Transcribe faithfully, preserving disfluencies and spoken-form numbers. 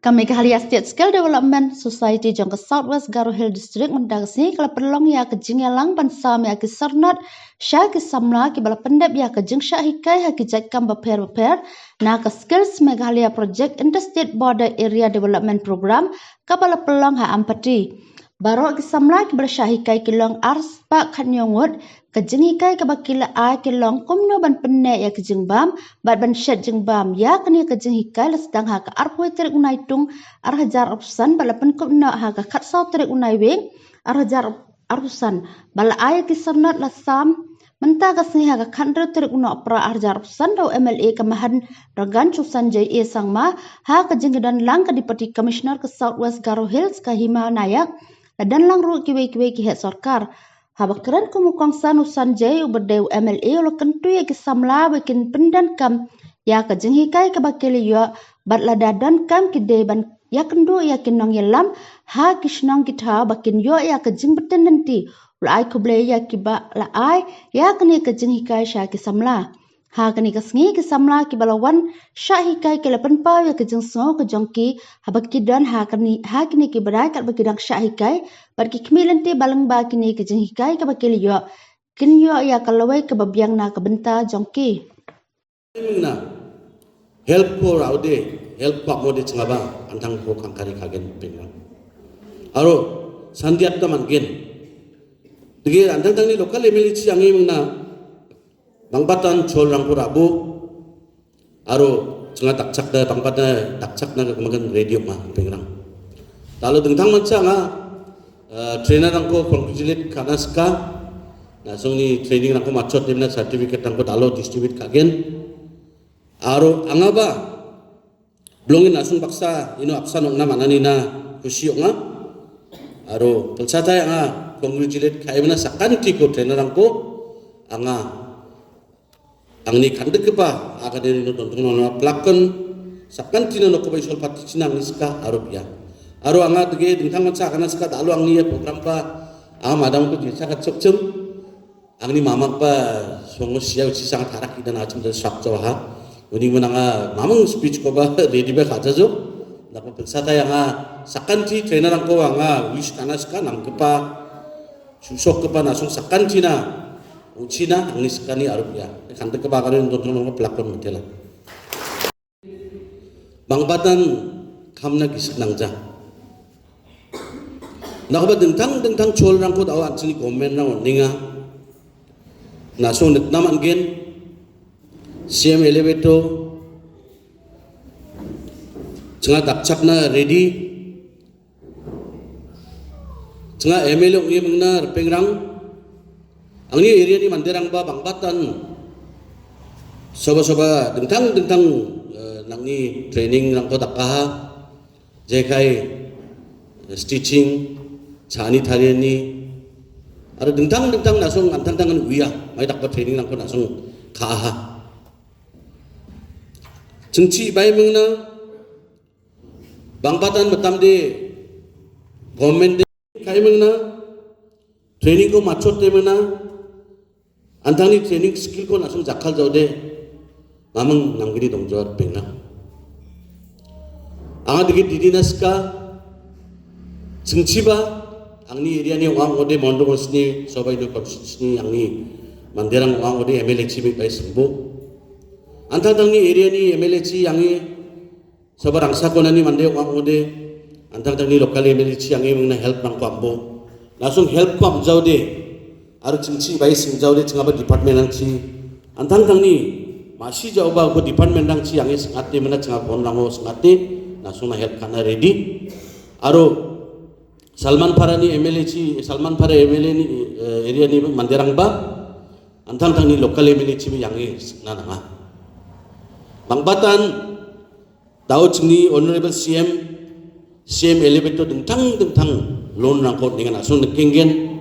Ka Meghalaya State Skill Development Society jong ka South West Garo Hills District mynta ka sngi ka la pynlong ïa ka jingïalang ban sam ïa ki syrnod sha ki samla kiba la pyndep ïa ka jingshah hikai ha ki jait kam bapher bapher na ka Skills Meghalaya Project Interstate Border Area Development Program kaba la pynlong ha Ampati. Baroh ki samla kiba la shah hikai ki long arspah khatnïew ngut. Ka jinghikai kaba ki la ai ki long kumno ban pynneh ïa ka jingbam bad ban shet jingbam. Ïa kane ka jinghikai la sdang ha ka arphew tarik u Naitung ar hajar arphew san bad la pynkup noh ha ka khatsaw tarik u Naiwieng ar hajar arphew san. Ba la ai ïa ki syrnod la sam mynta ka sngi ha ka khathynriew tarik u Nohprah ar hajar arphew san da u M L A ka Mahan Ragan Choosang J A Sangma ha ka jingdon lang ka Deputy Commissioner ka South West Garo Hills ka Hima Nayak. La don lang ruh kiwei kiwei ki heh sorkar. Haba kren kum u kongsan u Sanjay uba dei u M L A u la kyntu ïa ki samla ba kin pyndonkam ïa ka jinghikai kaba ki la ïoh bad lada donkam ki dei ban ïakynduh ïa ki nongïalam ha ki shnong ki thaw ba kin ïoh ïa ka jingbtin lynti. U la ai khublei ïa kiba la ai ïa kane ka jinghikai sha ki samla. Ha kane ka sngi ki samla kiba la wan shah hikai ki la pynpaw ïa ka jingsngew ka jong ki haba ki don ha kane, ha kine ki bnai katba ki dang shah hikai bad ki khmih lynti ba lyngba kine ki jinghikai kaba ki la ïoh kin ïoh ïa ka lawei kaba biang na ka bynta jong ki. Na help ko raude, help ko amode chngaba antang ko kangkari kagen pingna. Aro sandiat ta manggen. Dige antang tang ni local M L A chi angi mengna. Bang batan chol rang ko rabu. Aro changa takchak da bang batan takchak na ka magan radio ma pingrang. Talo dengtang mancha nga uh, trainer rang ko congratulate kana ska. Na song ni training rang ko machot demna certificate rang ko talo distribute kagen. Aro anga ba blongin na song baksa ino apsa nok na manani na kusi nga. Aro pelsatai anga congratulate kai mana sakanti ko trainer rang ko anga angni kandek kepa aka deri no tontong no plakon sakanti no ko bai sol pati china angni ska aro pia. Aro anga dege dingtang mansa kana ska dalo angni ya program pa anga madam ko jisa ka chok chum. Angni mamak ba songo sia uchi sangat harak ida na chum dan sap chawa ha. Uni menanga mamang speech ko ba ready ba kaja jo. Nako pelsatai anga sakanti trainer rang ko anga wish kana ska nang kepa. Susok kepa na song sakanti na. Uchina angni sakani arup ya. Kante kepa kare untuk nong pelakon mutela. Bang batan kamna gisik nangja. Nakba dengtang dengtang chol rangkot awa anchini komen rang ninga. Na song nek naman gen. C M elevator. Chenga dakchak na ready. Chenga M L A ong ye mengna repeng rang. Angni area ni mandirang ba bang batan. Soba soba dengtang dengtang uh, nangni training rang ko dakka ha. Jekai uh, stitching, chani thariani. Ada dengtang dengtang nasong antang tangan uya. Mai dakba training rang ko nasong ka ha. Chengchi bai mengna. Bang batan matam de government de kai mengna training ko machot de mengna antang ni training skill ko nasung jakal jau de mamang nang gini dong jor pengna. Anga dikit didi naska sengchiba angni area ni wang ode mondro sini sobai no konstitusi angni mandirang wang ode M L A chi mi bai sembo antang tang ni area ni M L A chi angi Sabar angsa ko nani mande wang ode antang tang ni local M L A chi angi mengna help nang ko ambo. Nasung help ko am jau de. Aru chingchi bai sing jau de chingaba department nang chi. Antang tang ni masi jau ba ko department nang chi angi sengate mena chinga kon nang o sengate. Nasung na help kana ready. Aru Salman Para ni M L A chi Salman Para M L A ni uh, area ni manderang ba. Antang tang ni local M L A chi mi angi sengna nanga. Bang batan Tau chini Honorable C M, C M elevator dengtang dengtang loan rangkot dengan asung nekenggen.